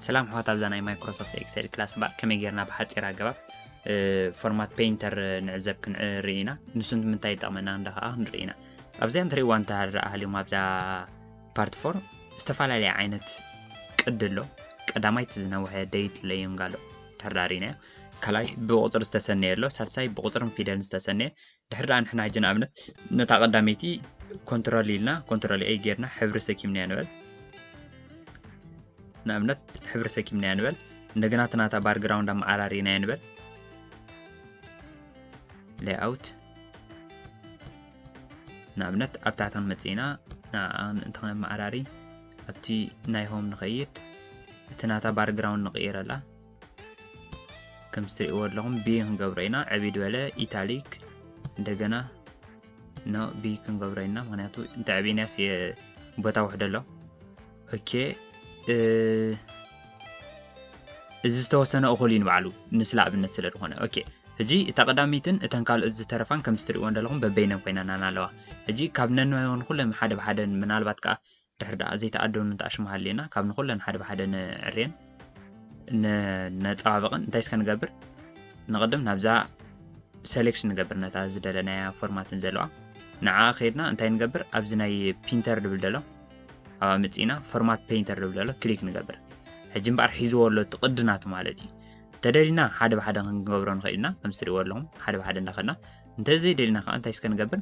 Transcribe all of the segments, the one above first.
ሰላም ኣሕዋት፣ ኣብዛ ናይ ማይክሮሶፍት ኤክሰል ክላስ እምበኣር ከመይ ጌርና ብሓጺር ኣገባብ ፎርማት ፔይንተር ንዕዘብ ክንርኢ ኢና። ንሱ ንምንታይ ይጠቕመና እንዳ ኸኣ ንርኢ ኢና። ኣብዚኣ እንትርእይዋ እንተሃለና ሃሊኹም ኣብዛ ፓርት ፎር ዝተፈላለየ ዓይነት ቅዲ ኣሎ። ቀዳማይ እቲ ዝነውሐ ዴይት ሌይንግ ኣሎ፣ ድሕሪ ዳኣ ርኢናዮ። ካልኣይ ብቁጽሪ ዝተሰነየ ኣሎ፣ ሳልሳይ ብቁጽርን ፊደልን ዝተሰነየ። ድሕሪ ዳኣ ንሕና ሕጂ ንኣብነት ነታ ቀዳመይቲ ኮንትሮል ኢልና ኮንትሮል ኤ ጌርና ሕብሪ ሰኪምናያ ንበል። ንኣብነት ሕብሪ ሰኪምናያ ንበል። እንደገና እቲ ናታ ባክግራውንድ ኣመዓራሪናዮ ንበል። ሌይኣውት ንኣብነት ኣብ ታሕቲ ክንመጽእ ኢና። ንዓ እንተ ከነመዓራሪ ኣብቲ ናይ ሆም ንኸይድ፣ እቲ ናታ ባክግራውንድ ንቕይረላ። ከም ትርእይዎ ኣለኹም ቢ ክንገብሮ ኢና። ዕብይ ዝበለ ኢታሊክ እንደገና ኖ ቢ ክንገብሮ ኢና፣ ምኽንያቱ እንተ ዕብይናያስ የ-፣ ቦታ ውሕዶ ኣሎ። ኦኬ፣ እ፣ እዚ ዝተወሰነ እኹል እዩ ንባዕሉ፣ ንስለ ኣብነት ስለ ዝኾነ። ኦኬ፣ ሕጂ እታ ቀዳመይትን እተን ካልኦት ዝተረፋን ከም ትርእይዎ እንደለኹም በበይነን ኮይነን ኣለዋ። ሕጂ ካብ ነን ንኹለን ሓደ ብሓደ ምናልባት ከኣ ድሕሪ ደኣ ዘይተኣደኑ እንተኣሽሙ ሃልየና ካብ ንኹለን ሓደ ብሓደ ንዕርየን ን-፣ ነጸባብቕን እንታይ እስከ ንገብር? ንቕድም ናብዛ ሴሌክሽን ንገብር ነታ ዝደለናያ ፎርማትን ዘለዋ። ንዓ ከይድና እንታይ ንገብር? ኣብዚ ናይ ፒንተር ድብል ደሎ ኣብኣ መጺእና ፎርማት ፔይንተር ድብል ደሎ ክሊክ ንገብር። ሕጂ እምበኣር ሒዝዎ ኣሎ እቲ ቅዲ ናቱ ማለት እዩ። እንተደሊና ሓደ ብሓደ ክንገብሮ ንኽእል ኢና፣ ከም ትርእይዎ ኣለኹም ሓደ ብሓደ እንዳኸድና። እንተዘይደሊና ከኣ እንታይ እስከ ንገብር?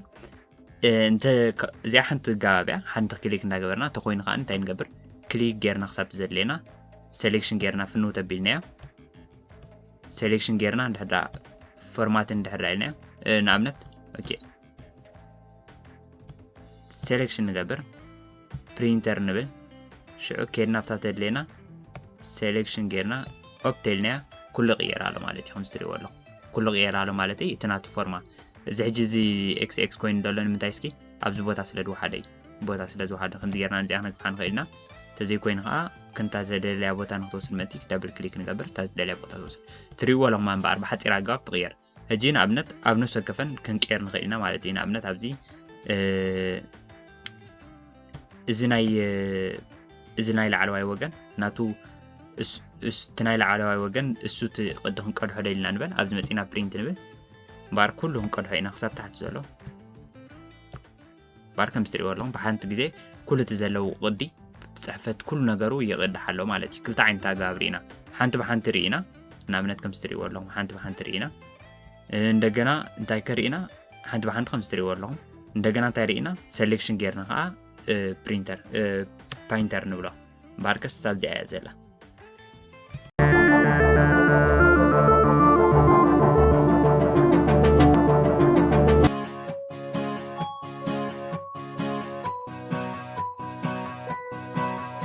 እ፣ እንተ ከ-፣ እዚኣ ሓንቲ ትጋባብ እያ። ሓንቲ ክሊክ እንዳገበርና፣ ተኾይኑ ከኣ እንታይ ንገብር? ክሊክ ጌርና ክሳብ ዘድልየና ሴሌክሽን ጌርና ፍንው ተቢልናዮ። ሴሌክሽን ጌርና እንድሕር ደኣ ፎርማት እንድሕር ደኣ ኢልናዮ፣ እ፣ ንኣብነት፣ ኦኬ። ሴሌክሽን ንገብር፣ ፕሪንተር ንብል፣ ሽዑ ኬድና ኣብታ ተድልየና ሴሌክሽን ጌርና ኦፕ ተልናያ ኩሉ ይቕየር ኣሎ ማለት እዩ። ከም ትርእይዎ ኣለኹም ኩሉ ይቕየር ኣሎ ማለት እዩ። እቲ ናቱ ፎርማ እዚ ሕጂ እዚ ኤክስ ኤክስ ኮይኑ ዘሎ ንምንታይ እስኪ ኣብዚ ቦታ ስለ ዝወሓደ እዩ። ቦታ ስለ ዝወሓደ ከምዚ ጌርና ነዚኣ ክነግፍሓ ንኽእል ኢና። እንተዘይኮይኑ ከዓ ክንታ ተደለያ ቦታ ንክትወስድ መእቲ ዳብል ክሊክ ንገብር፣ እታ ዝደለያ ቦታ ትወስድ። ትርእይዎ ኣለኹም እምበኣር ብሓፂር ኣገባብ ትቕየር። ሕጂ ንኣብነት ኣብ ነፍሲ ወከፈን ክንቅየር ንኽእል ኢና ማለት እዩ። ንኣብነት ኣብዚ፣ እ፣ እዚ ናይ፣ እ፣ እዚ ናይ ላዕለዋይ ወገን ናቱ እስ-፣ እስ-፣ እቲ ናይ ላዕለዋይ ወገን እሱ እቲ ቅዲ ክንቀድሖ ደሊና ንበል። ኣብዚ መጺና ፕሪንት ንብል። እምበኣር ኩሉ ክንቀድሖ ኢና ክሳብ ታሕቲ ዘሎ። እምበኣር ከም ትርእይዎ ኣለኹም ብሓንቲ ግዜ ኩሉ እቲ ዘለዎ ቅዲ ጽሕፈት ኩሉ ነገሩ ይቕዳሕ ኣሎ ማለት እዩ። ክልተ ዓይነት ኣገባብ ርኢና። ሓንቲ ብሓንቲ ርኢና። ንኣብነት ከም ትርእይዎ ኣለኹም ሓንቲ ብሓንቲ ርኢና። እ፣ እንደገና እንታይ ከ ርኢና? ሓንቲ ብሓንቲ ከም ትርእይዎ ኣለኹም። እንደገና እንታይ ርኢና? ሴሌክሽን ጌርና ከዓ፣ እ፣ ፕሪንተር፣ እ፣ ፓይንተር ንብሎ። እምበኣር ከስ ኣብዚኣ እያ ዘላ።